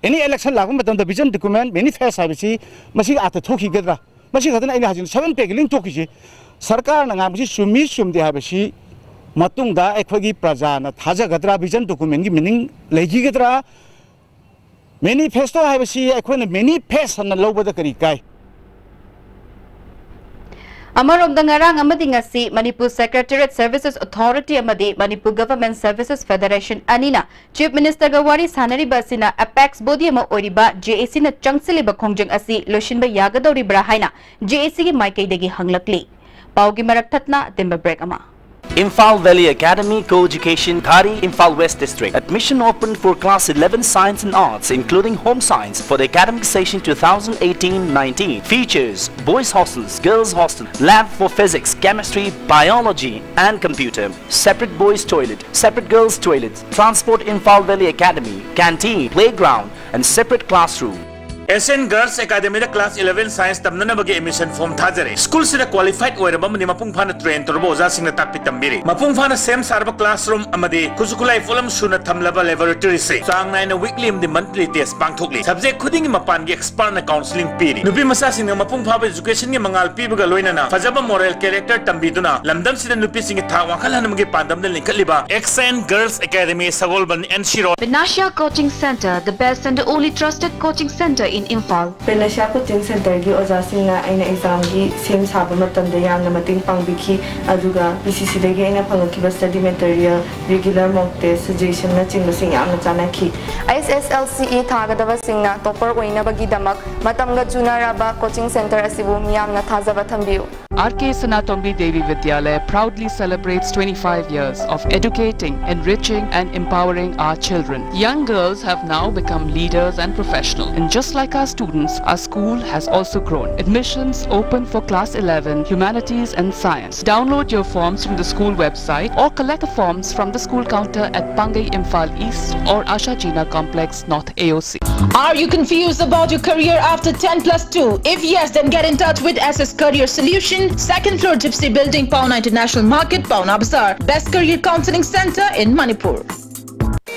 Any election ꯂꯥꯛꯄ ꯃꯇꯝꯗ vision document, manifest ꯍꯥꯏꯕꯁꯤ ꯃꯁꯤꯒꯤ ꯑꯥꯔꯊ ꯊꯣꯛꯈꯤꯒꯗ꯭ꯔꯥ? ꯃꯁꯤ ꯈꯛꯇꯅ ꯑꯩꯅ ꯍꯧꯖꯤꯛ seven payꯒꯤ link ꯊꯣꯛꯈꯤꯁꯤ꯫ ꯁꯔꯀꯥꯔꯅ ꯉꯥꯡꯕꯁꯤ ꯆꯨꯝꯃꯤ ꯆꯨꯝꯗꯦ ꯍꯥꯏꯕꯁꯤ ꯃꯇꯨꯡꯗ ꯑꯩꯈꯣꯏꯒꯤ ꯄ꯭ꯔꯖꯥꯅ ꯊꯥꯖꯒꯗ꯭ꯔꯥ? Vision documentꯀꯤ meaning ꯂꯩꯈꯤꯒꯗ꯭ꯔꯥ? Manifesto ꯍꯥꯏꯕꯁꯤ ꯑꯩꯈꯣꯏꯅ manifest ꯑꯅ ꯂꯧꯕꯗ ꯀꯔꯤ ꯀꯥꯏ? ꯑꯃꯔꯣꯝꯗ ꯉꯔꯥꯡ ꯑꯃꯗꯤ ꯉꯁꯤ Manipur Secretariat Services Authority ꯑꯃꯗꯤ Manipur Government Services Federation ꯑꯅꯤꯅ Chief Ministerꯒ ꯋꯥꯔꯤ ꯁꯥꯟꯅꯔꯤꯕ ꯑꯁꯤꯅ apex body ꯑꯃ ꯑꯣꯏꯔꯤꯕ J A Cꯅ ꯆꯪꯁꯤꯜꯂꯤꯕ ꯈꯣꯡꯖꯪ ꯑꯁꯤ ꯂꯣꯏꯁꯤꯟꯕ ꯌꯥꯒꯗꯧꯔꯤꯕ꯭ꯔꯥ ꯍꯥꯏꯅ J A Cꯒꯤ ꯃꯥꯏꯀꯩꯗꯒꯤ ꯍꯪꯂꯛꯂꯤ꯫ ꯄꯥꯎꯒꯤ ꯃꯔꯛ ꯊꯠꯅ ꯑꯇꯦꯟꯕ break ꯑꯃ꯫ Imphal Valley Academy, co-education, Ghari, Imphal West District. Admission open for class eleven Science and Arts, including Home Science, for the academic session twenty eighteen nineteen. Features: boys' hostels, girls' hostel, lab for physics, chemistry, biology, and computer. Separate boys' toilet, separate girls' toilet. Transport: Imphal Valley Academy, canteen, playground, and separate classroom. S N Girls Academy the class eleven Science ꯇꯝꯅꯅꯕꯒꯤ admission form ꯊꯥꯖꯔꯦ꯫ ꯁ꯭ꯀꯨꯜꯁꯤꯗ qualified ꯑꯣꯏꯔꯕ ꯑꯃꯗꯤ ꯃꯄꯨꯡ ꯐꯥꯅ train ꯇꯧꯔꯕ ꯑꯣꯖꯥꯁꯤꯡꯅ ꯇꯥꯛꯄꯤ ꯇꯝꯕꯤꯔꯤ꯫ ꯃꯄꯨꯡ ꯐꯥꯅ ꯁꯦꯝ ꯁꯥꯔꯕ classroom ꯑꯃꯗꯤ ꯈꯨꯠꯁꯨ ꯈꯨꯠꯂꯥꯏ ꯄꯣꯠꯂꯝ ꯁꯨꯅ ꯊꯝꯂꯕ laboratory ꯁꯦ ꯆꯥꯡ ꯅꯥꯏꯅ weekly ꯑꯃꯗꯤ monthly test ꯄꯥꯡꯊꯣꯛꯂꯤ꯫ Subject ꯈꯨꯗꯤꯡꯒꯤ ꯃꯄꯥꯟꯒꯤ expert ꯅ counselling ꯄꯤꯔꯤ꯫ ꯅꯨꯄꯤ ꯃꯆꯥꯁꯤꯡꯅ ꯃꯄꯨꯡ ꯐꯥꯕ education ꯒꯤ ꯃꯉꯥꯜ ꯄꯤꯕꯒ ꯂꯣꯏꯅꯅ ꯐꯖꯕ moral character ꯇꯝꯕꯤꯗꯨꯅ ꯂꯝꯗꯝꯁꯤꯗ ꯅꯨꯄꯤꯁꯤꯡꯒꯤ ꯊꯥꯛ ꯋꯥꯡꯈꯠꯍꯟꯕꯒꯤ ꯄꯥꯟꯗꯝꯗ ꯂꯤꯡꯈꯠꯂꯤꯕ X N Girls Academy, Sagolband, N C Road꯫ Panacea Coaching Center, the best and the only trusted coaching center in Imphal. Panacea Coaching Center ꯒꯤ ꯑꯣꯖꯥꯁꯤꯡꯅ ꯑꯩꯅ exam ꯒꯤ ꯁꯦꯝ ꯁꯥꯕ ꯃꯇꯝꯗ ꯌꯥꯝꯅ ꯃꯇꯦꯡ ꯄꯥꯡꯕꯤꯈꯤ, ꯑꯗꯨꯒ P C C ꯗꯒꯤ ꯑꯩꯅ ꯐꯪꯉꯛꯈꯤꯕ study material, regular mock test, suggestion ꯅꯆꯤꯡꯕꯁꯤꯡ ꯌꯥꯝꯅ ꯆꯥꯟꯅꯈꯤ꯫ H S L C E ꯊꯥꯒꯗꯕꯁꯤꯡꯅ topper ꯑꯣꯏꯅꯕꯒꯤꯗꯃꯛ ꯃꯇꯝꯒ ꯆꯨꯅꯔꯕ coaching center ꯑꯁꯤꯕꯨ ꯃꯤꯌꯥꯝꯅ ꯊꯥꯖꯕ ꯊꯝꯕꯤꯌꯨ꯫ R K Sanatombi Devi Vidyalaya proudly celebrates twenty-five years of educating, enriching, and empowering our children. Young girls have now become leaders and professionals. And just like our students, our school has also grown. Admissions open for class eleven, humanities, and science. Download your forms from the school website or collect the forms from the school counter at Pangai Imphal East or Asha Jina Complex, North A O C. Are you confused about your career after ten plus two? If yes, then get in touch with S S Career Solution, second floor Gypsy Building, Paona International Market, Paona Bazaar. Best career counseling center in Manipur.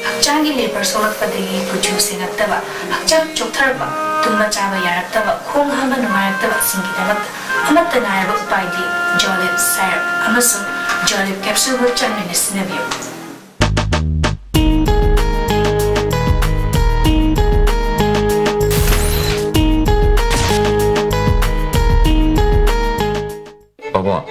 ꯍꯛꯆꯥꯡꯒꯤ ꯂꯦꯕꯔ ꯁꯣꯛꯂꯛꯄꯗꯒꯤ ꯀꯨꯆꯨ ꯁꯦꯡꯉꯛꯇꯕ, ꯍꯛꯆꯥꯡ ꯆꯣꯛꯊꯔꯛꯄ, ꯇꯨꯝꯕ ꯆꯥꯕ ꯌꯥꯔꯛꯇꯕ, ꯈꯣꯡ ꯍꯥꯝꯕ ꯅꯨꯡꯉꯥꯏꯔꯛꯇꯕꯁꯤꯡꯒꯤꯗꯃꯛꯇ ꯑꯃꯠꯇ ꯉꯥꯏꯔꯕ ꯎꯄꯥꯏꯗꯤ Jolib syrup ꯑꯃꯁꯨꯡ Jolib capsule ꯕꯨ ꯆꯥꯡ ꯅꯥꯏꯅ ꯁꯤꯖꯤꯟꯅꯕꯤꯌꯨ꯫ ꯄꯥꯕꯨꯡ,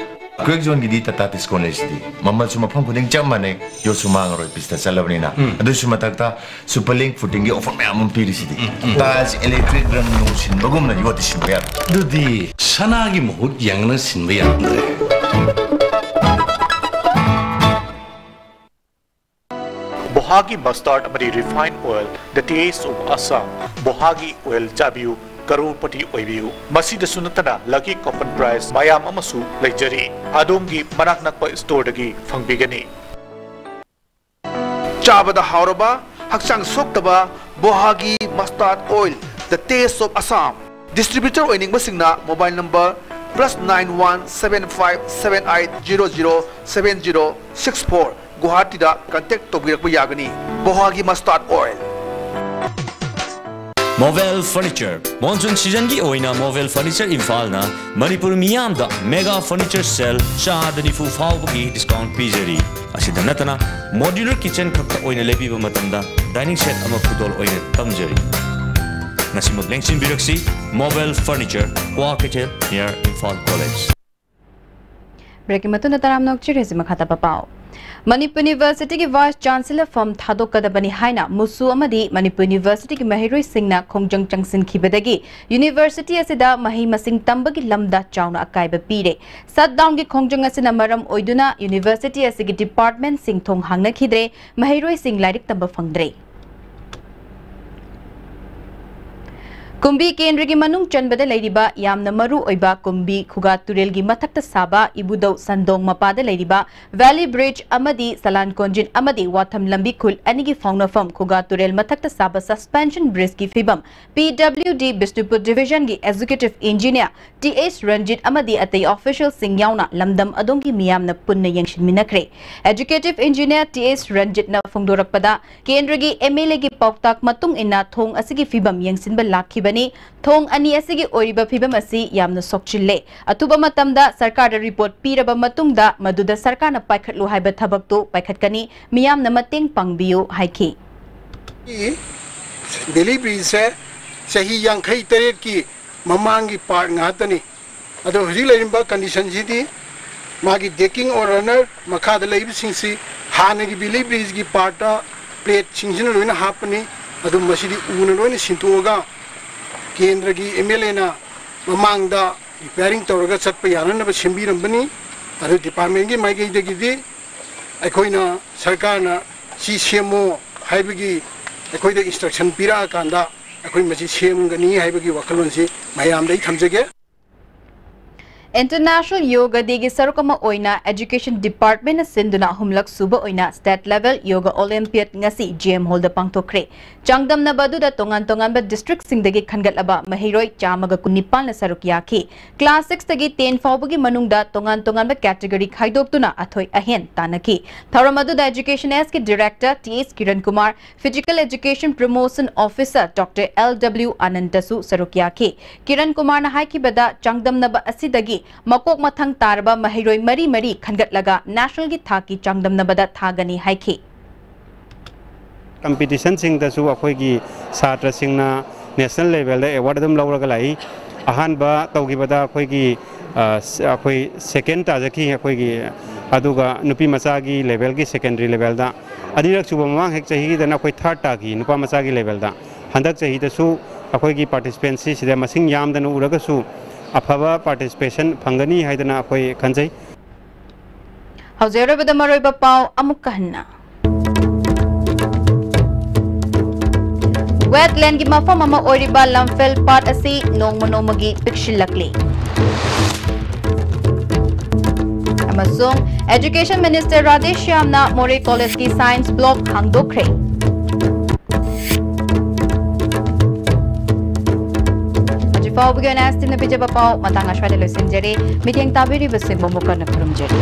ꯀ꯭ꯋꯦꯛ ꯖꯣꯟꯒꯤꯗꯤ ꯇꯥꯇꯥ ꯇꯤꯁꯀꯣꯟ ꯂꯩꯁꯤꯗꯤ꯫ ꯃꯃꯜꯁꯨ ꯃꯐꯝ ꯈꯨꯗꯤꯡ ꯆꯞ ꯃꯥꯟꯅꯩ, ꯌꯣꯠꯁꯨ ꯃꯥꯡꯉꯔꯣꯏ ꯄꯤꯁꯇ ꯆꯠꯂꯕꯅꯤꯅ꯫ ꯎꯝ꯫ ꯑꯗꯨꯁꯨ ꯃꯊꯛꯇ ꯁꯨꯄꯔ ꯂꯤꯡ ꯐꯨꯇꯤꯡꯒꯤ ꯑꯣꯐꯔ ꯃꯌꯥꯝ ꯑꯃ ꯄꯤꯔꯤꯁꯤꯗꯤ꯫ ꯎꯝ, ꯎꯝ꯫ ꯇꯥꯏꯜꯁ, ꯏꯂꯦꯛꯇ꯭ꯔꯤꯛ ꯔꯪ ꯅꯨꯡ ꯁꯤꯟꯕꯒꯨꯝꯅ ꯌꯣꯠꯇꯤ ꯁꯤꯟꯕ ꯌꯥꯔꯣꯏ꯫ ꯑꯗꯨꯗꯤ ꯁꯅꯥꯒꯤ ꯃꯍꯨꯠ ꯌꯦꯡꯅ ꯁꯤꯟꯕ ꯌꯥꯔꯝꯗ꯭ꯔꯦ꯫ ꯕꯣꯍꯥꯒꯤ mustard ꯑꯃꯗꯤ refined oil, the taste of Assam꯫ ꯕꯣꯍꯥꯒꯤ oil ꯆꯥꯕꯤꯌꯨ, ꯀꯔꯣꯔꯄꯇꯤ ꯑꯣꯏꯕꯤꯌꯨ꯫ ꯃꯁꯤꯗꯁꯨ ꯅꯠꯇꯅ lucky coupon prize ꯃꯌꯥꯝ ꯑꯃꯁꯨ ꯂꯩꯖꯔꯤ꯫ ꯑꯗꯣꯝꯒꯤ ꯃꯅꯥꯛ ꯅꯛꯄ storeꯗꯒꯤ ꯐꯪꯕꯤꯒꯅꯤ꯫ ꯆꯥꯕꯗ ꯍꯥꯎꯔꯕ, ꯍꯛꯆꯥꯡ ꯁꯣꯛꯇꯕ ꯕꯣꯍꯥꯒꯤ mustard oil, the taste of Assam꯫ Distributor ꯑꯣꯏꯅꯤꯡꯕꯁꯤꯡꯅ mobile number plus nine one seven five seven eight zero zero seven zero six four, ꯒꯨꯋꯥꯍꯥꯇꯤꯗ contact ꯇꯧꯕꯤꯔꯛꯄ ꯌꯥꯒꯅꯤ꯫ ꯕꯣꯍꯥꯒꯤ mustard oil꯫ Movel Furniture꯫ Monsoon seasonꯒꯤ ꯑꯣꯏꯅ Movel Furniture ꯏꯝꯐꯥꯜꯅ ꯃꯅꯤꯄꯨꯔ ꯃꯤꯌꯥꯝꯗ mega furniture sale ꯆꯥꯗ ꯅꯤꯐꯨ ꯐꯥꯎꯕꯒꯤ discount ꯄꯤꯖꯔꯤ꯫ ꯑꯁꯤꯗ ꯅꯠꯇꯅ modular kitchen ꯈꯛꯇ ꯑꯣꯏꯅ ꯂꯩꯕꯤꯕ ꯃꯇꯝꯗ dining set ꯑꯃ ꯈꯨꯗꯣꯜ ꯑꯣꯏꯅ ꯇꯝꯖꯔꯤ꯫ ꯉꯁꯤꯃꯛ ꯂꯦꯡꯁꯤꯟꯕꯤꯔꯛꯁꯤ, Movel Furniture, Kwakeithel, near Imphal College꯫ Breakꯀꯤ ꯃꯇꯨꯡꯗ ꯇꯔꯥꯝꯅ ꯑꯣꯛꯆꯔꯤꯁꯤ ꯃꯈꯥ ꯇꯥꯕ ꯄꯥꯎ꯫ ꯃꯅꯤꯄꯨꯔ ꯌꯨꯅꯤꯚꯔꯁꯤꯇꯤꯒꯤ vice chancellor ꯐꯝ ꯊꯥꯗꯣꯛꯀꯗꯕꯅꯤ ꯍꯥꯏꯅ ꯃꯨꯁꯨ ꯑꯃꯗꯤ ꯃꯅꯤꯄꯨꯔ ꯌꯨꯅꯤꯚꯔꯁꯤꯇꯤꯒꯤ ꯃꯍꯩꯔꯣꯏꯁꯤꯡꯅ ꯈꯣꯡꯖꯪ ꯆꯪꯁꯤꯟꯈꯤꯕꯗꯒꯤ ꯌꯨꯅꯤꯚꯔꯁꯤꯇꯤ ꯑꯁꯤꯗ ꯃꯍꯩ ꯃꯁꯤꯡ ꯇꯝꯕꯒꯤ ꯂꯝꯗ ꯆꯥꯎꯅ ꯑꯀꯥꯏꯕ ꯄꯤꯔꯦ꯫ Shutdownꯒꯤ ꯈꯣꯡꯖꯪ ꯑꯁꯤꯅ ꯃꯔꯝ ꯑꯣꯏꯗꯨꯅ ꯌꯨꯅꯤꯚꯔꯁꯤꯇꯤ ꯑꯁꯤꯒꯤ departmentꯁꯤꯡ ꯊꯣꯡ ꯍꯥꯡꯅꯈꯤꯗ꯭ꯔꯦ, ꯃꯍꯩꯔꯣꯏꯁꯤꯡ ꯂꯥꯏꯔꯤꯛ ꯇꯝꯕ ꯐꯪꯗ꯭ꯔꯦ꯫ ꯀꯨꯝꯕꯤ ꯀꯦꯟꯗ꯭ꯔꯒꯤ ꯃꯅꯨꯡ ꯆꯟꯕꯗ ꯂꯩꯔꯤꯕ ꯌꯥꯝꯅ ꯃꯔꯨ ꯑꯣꯏꯕ ꯀꯨꯝꯕꯤ ꯈꯨꯒꯥ ꯇꯨꯔꯦꯜꯒꯤ ꯃꯊꯛꯇ ꯁꯥꯕ ꯏꯕꯨꯙꯧ ꯁꯟꯗꯣꯡ ꯃꯄꯥꯗ ꯂꯩꯔꯤꯕ Valley Bridge ꯑꯃꯗꯤ ꯁꯂꯥꯟ ꯀꯣꯟꯖꯤꯟ ꯑꯃꯗꯤ ꯋꯥꯊꯝ ꯂꯝꯕꯤ ꯈꯨꯜ ꯑꯅꯤꯒꯤ ꯐꯥꯎꯅꯐꯝ ꯈꯨꯒꯥ ꯇꯨꯔꯦꯜ ꯃꯊꯛꯇ ꯁꯥꯕ suspension bridgeꯀꯤ ꯐꯤꯕꯝ P W D Bishnupur divisionꯒꯤ executive engineer T H Ranjit ꯑꯃꯗꯤ ꯑꯇꯩ officialꯁꯤꯡ ꯌꯥꯎꯅ ꯂꯝꯗꯝ ꯑꯗꯣꯝꯒꯤ ꯃꯤꯌꯥꯝꯅ ꯄꯨꯟꯅ ꯌꯦꯡꯁꯤꯟꯃꯤꯟꯅꯈ꯭ꯔꯦ꯫ Executive engineer T H ꯔꯟꯖꯤꯠꯅ ꯐꯣꯡꯗꯣꯔꯛꯄꯗ, ꯀꯦꯟꯗ꯭ꯔꯒꯤ MLAꯒꯤ ꯄꯥꯎꯇꯥꯛ ꯃꯇꯨꯡ ꯏꯟꯅ ꯊꯣꯡ ꯑꯁꯤꯒꯤ ꯐꯤꯕꯝ ꯌꯦꯡꯁꯤꯟꯕ ꯂꯥꯛꯈꯤꯕꯅꯤ꯫ ꯊꯣꯡ ꯑꯅꯤ ꯑꯁꯤꯒꯤ ꯑꯣꯏꯔꯤꯕ ꯐꯤꯕꯝ ꯑꯁꯤ ꯌꯥꯝꯅ ꯁꯣꯛꯆꯤꯜꯂꯦ꯫ ꯑꯊꯨꯕ ꯃꯇꯝꯗ ꯁꯔꯀꯥꯔꯗ report ꯄꯤꯔꯕ ꯃꯇꯨꯡꯗ ꯃꯗꯨꯗ ꯁꯔꯀꯥꯔꯅ ꯄꯥꯏꯈꯠꯂꯨ ꯍꯥꯏꯕ ꯊꯕꯛꯇꯨ ꯄꯥꯏꯈꯠꯀꯅꯤ꯫ ꯃꯤꯌꯥꯝꯅ ꯃꯇꯦꯡ ꯄꯥꯡꯕꯤꯌꯨ ꯍꯥꯏꯈꯤ꯫ Valley Bridgeꯁꯦ ꯆꯍꯤ ꯌꯥꯡꯈꯩ ꯇꯔꯦꯠꯀꯤ ꯃꯃꯥꯡꯒꯤ part ꯉꯥꯛꯇꯅꯤ꯫ ꯑꯗꯣ ꯍꯧꯖꯤꯛ ꯂꯩꯔꯤꯕ conditionꯁꯤꯗꯤ ꯃꯥꯒꯤ decking or runner ꯃꯈꯥꯗ ꯂꯩꯕꯁꯤꯡꯁꯤ ꯍꯥꯟꯅꯒꯤ Valley Bridgeꯒꯤ partꯇ plateꯁꯤꯡꯁꯤꯅ ꯂꯣꯏꯅ ꯍꯥꯞꯄꯅꯤ꯫ ꯑꯗꯨ ꯃꯁꯤꯗꯤ ꯎꯅ ꯂꯣꯏꯅ ꯁꯤꯟꯇꯣꯛꯑꯒ ꯀꯦꯟꯗ꯭ꯔꯒꯤ MLAꯅ ꯃꯃꯥꯡꯗ repairing ꯇꯧꯔꯒ ꯆꯠꯄ ꯌꯥꯅꯅꯕ ꯁꯦꯝꯕꯤꯔꯝꯕꯅꯤ꯫ ꯑꯗꯨ departmentꯀꯤ ꯃꯥꯏꯀꯩꯗꯒꯤꯗꯤ ꯑꯩꯈꯣꯏꯅ ꯁꯔꯀꯥꯔꯅ ꯁꯤ ꯁꯦꯝꯃꯣ ꯍꯥꯏꯕꯒꯤ ꯑꯩꯈꯣꯏꯗ instruction ꯄꯤꯔꯛꯑꯀꯥꯟꯗ ꯑꯩꯈꯣꯏ ꯃꯁꯤ ꯁꯦꯝꯒꯅꯤ ꯍꯥꯏꯕꯒꯤ ꯋꯥꯈꯜꯂꯣꯟꯁꯤ ꯃꯌꯥꯝꯗ ꯑꯩ ꯊꯝꯖꯒꯦ꯫ International Yoga Day ꯒꯤ ꯁꯔꯨꯛ ꯑꯃ ꯑꯣꯏꯅ Education Department ꯅ ꯁꯤꯟꯗꯨꯅ ꯑꯍꯨꯝꯂꯛ ꯁꯨꯕ ꯑꯣꯏꯅ State Level Yoga Olympiad ꯉꯁꯤ G M Hall ꯗ ꯄꯥꯡꯊꯣꯛꯈ꯭ꯔꯦ꯫ ꯆꯥꯡꯗꯝꯅꯕ ꯑꯗꯨꯗ ꯇꯣꯉꯥꯟ ꯇꯣꯉꯥꯟꯕ district ꯁꯤꯡꯗꯒꯤ ꯈꯟꯒꯠꯂꯕ ꯃꯍꯩꯔꯣꯏ ꯆꯥꯝꯃꯒ ꯀꯨꯟꯅꯤꯄꯥꯟꯅ ꯁꯔꯨꯛ ꯌꯥꯈꯤ꯫ Class six ꯇꯒꯤ ten ꯐꯥꯎꯕꯒꯤ ꯃꯅꯨꯡꯗ ꯇꯣꯉꯥꯟ ꯇꯣꯉꯥꯟꯕ category ꯈꯥꯏꯗꯣꯛꯇꯨꯅ ꯑꯊꯣꯏ ꯑꯍꯦꯟ ꯇꯥꯟꯅꯈꯤ꯫ ꯊꯧꯔꯝ ꯑꯗꯨꯗ Education S ꯀꯤ Director T S Kiran Kumar, Physical Education Promotion Officer Doctor L W ꯑꯅꯟꯇꯁꯨ ꯁꯔꯨꯛ ꯌꯥꯈꯤ꯫ ꯀꯤꯔꯟ ꯀꯨꯃꯥꯔꯅ ꯍꯥꯏꯈꯤꯕꯗ, ꯆꯥꯡꯗꯝꯅꯕ ꯑꯁꯤꯗꯒꯤ ꯃꯀꯣꯛ ꯃꯊꯪ ꯇꯥꯔꯕ ꯃꯍꯩꯔꯣꯏ ꯃꯔꯤ ꯃꯔꯤ ꯈꯟꯒꯠꯂꯒ national ꯒꯤ ꯊꯥꯛꯀꯤ ꯆꯥꯡꯗꯝꯅꯕꯗ ꯊꯥꯒꯅꯤ ꯍꯥꯏꯈꯤ꯫ Competition ꯁꯤꯡꯗꯁꯨ ꯑꯩꯈꯣꯏꯒꯤ ꯁꯥꯇ꯭ꯔꯁꯤꯡꯅ national level ꯗ award ꯑꯗꯨꯝ ꯂꯧꯔꯒ ꯂꯥꯛꯏ꯫ ꯑꯍꯥꯟꯕ ꯇꯧꯈꯤꯕꯗ ꯑꯩꯈꯣꯏꯒꯤ, ꯑ, ꯑꯩꯈꯣꯏ second ꯇꯥꯖꯈꯤ ꯑꯩꯈꯣꯏꯒꯤ, ꯑꯗꯨꯒ ꯅꯨꯄꯤ ꯃꯆꯥꯒꯤ level ꯒꯤ secondary level ꯗ꯫ ꯑꯅꯤꯔꯛ ꯁꯨꯕ ꯃꯃꯥꯡ ꯍꯦꯛ ꯆꯍꯤꯒꯤꯗꯅ ꯑꯩꯈꯣꯏ third ꯇꯥꯈꯤ ꯅꯨꯄꯥ ꯃꯆꯥꯒꯤ level ꯗ꯫ ꯍꯟꯗꯛ ꯆꯍꯤꯗꯁꯨ ꯑꯩꯈꯣꯏꯒꯤ participant ꯁꯤ ꯁꯤꯗ ꯃꯁꯤꯡ ꯌꯥꯝꯗꯅ ꯎꯔꯒꯁꯨ ꯑꯐꯕ participation ꯐꯪꯒꯅꯤ ꯍꯥꯏꯗꯅ ꯑꯩꯈꯣꯏ ꯈꯟꯖꯩ꯫ ꯍꯧꯖꯤꯛ ꯑꯔꯣꯏꯕꯗ ꯃꯔꯨꯑꯣꯏꯕ ꯄꯥꯎ ꯑꯃꯨꯛꯀ ꯍꯟꯅ꯫ Wetland ꯒꯤ ꯃꯐꯝ ꯑꯃ ꯑꯣꯏꯔꯤꯕ ꯂꯝꯐꯦꯜ ꯄꯥꯠ ꯑꯁꯤ ꯅꯣꯡꯃ ꯅꯣꯡꯃꯒꯤ ꯄꯤꯛꯁꯤꯜꯂꯛꯂꯤ꯫ ꯑꯃꯁꯨꯡ Education Minister ꯔꯥꯙꯦ ꯁ꯭ꯌꯥꯝꯅ ꯃꯣꯔꯦ College ꯀꯤ Science Block ꯍꯥꯡꯗꯣꯛꯈ꯭ꯔꯦ꯫ ꯍꯧꯖꯤꯛ ꯐꯥꯎꯕꯒꯤ ꯑꯣꯏꯅ ꯑꯦꯁ ꯇꯤꯅ ꯄꯤꯖꯕ ꯄꯥꯎ ꯃꯇꯥꯡ ꯑꯁ꯭ꯋꯥꯏꯗ ꯂꯣꯏꯁꯤꯟꯖꯔꯦ꯫ ꯃꯤꯠꯌꯦꯡ ꯇꯥꯕꯤꯔꯤꯕꯁꯤꯡꯕꯨ ꯑꯃꯨꯛ ꯍꯟꯅ ꯈꯨꯔꯨꯝꯖꯔꯤ꯫